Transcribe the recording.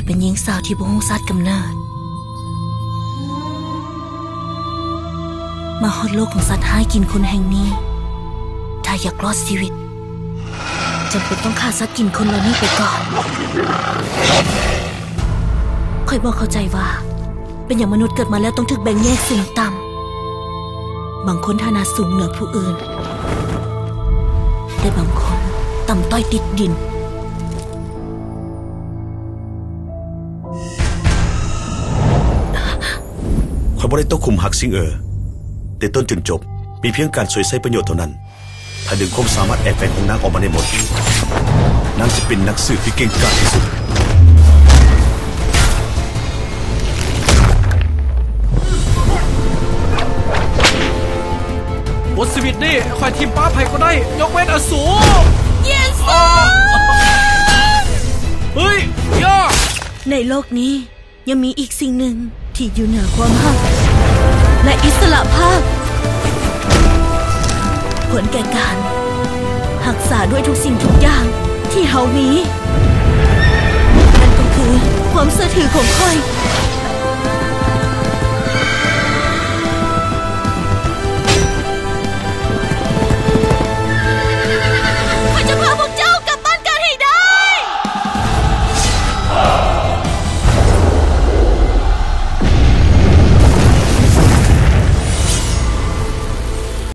ເປັນຍິງສາວທີ່ບໍ່ຮູ້ຊາດກຳເນີດ ມາຮອດໂລກຂອງສັດຮ້າຍກິນຄົນແຫ່ງນີ້. ຖ້າຢາກລອດຊີວິດ, ຈຳເປັນຕ້ອງຂ້າສັດກິນຄົນເຫຼົ່ານີ້ໄປກ່ອນ. ຂ້ອຍບໍ່ເຂົ້າໃຈວ່າ ເປັນຫຍັງມະນຸດເກີດມາແລ້ວຕ້ອງຖືກແບ່ງແຍກສູງຕ່ຳ. ບາງຄົນຖານະສູງເໜືອຜູ້ອື່ນ, ແຕ່ບາງຄົນຕ່ຳຕ້ອຍຕິດດິນ. ຂ້ອຍບໍ່ໄດ້ຕົກຂຸມຮັກຊິງເອີ, ແຕ່ຕົ້ນຈົນຈົບ ມີພຽງການຊ່ວຍໃຊ້ປະໂຫຍດເທົ່ານັ້ນ. ຖ້າດຶງຄວາມສາມາດແອບແຝງຂອງນາງອອກມາໄດ້ໝົດ, ນາງຈະເປັນນັກສືບທີ່ເກັ່ງກ້າທີ່ສຸດ. ບົດຊີວິດນີ້ ຂ້ອຍຖິ້ມປະໃຜກໍໄດ້ ຍົກເວັ້ນອະສູ. ເຢຊູ! ເຮີ້ຍ! ຢ່າ! ໃນໂລກນີ້ ຍັງມີອີກສິ່ງໜຶ່ງທີ່ຢູ່ເໜືອຄວາມຮັກ ແລະ ອິດສະຫຼະພາບ, ຄວນແກ່ການຮັກສາດ້ວຍທຸກສິ່ງທຸກຢ່າງທີ່ເຮົາມີ, ນັ້ນກໍຄືຄວາມເຊື່ອຖືຂອງຂ້ອຍ.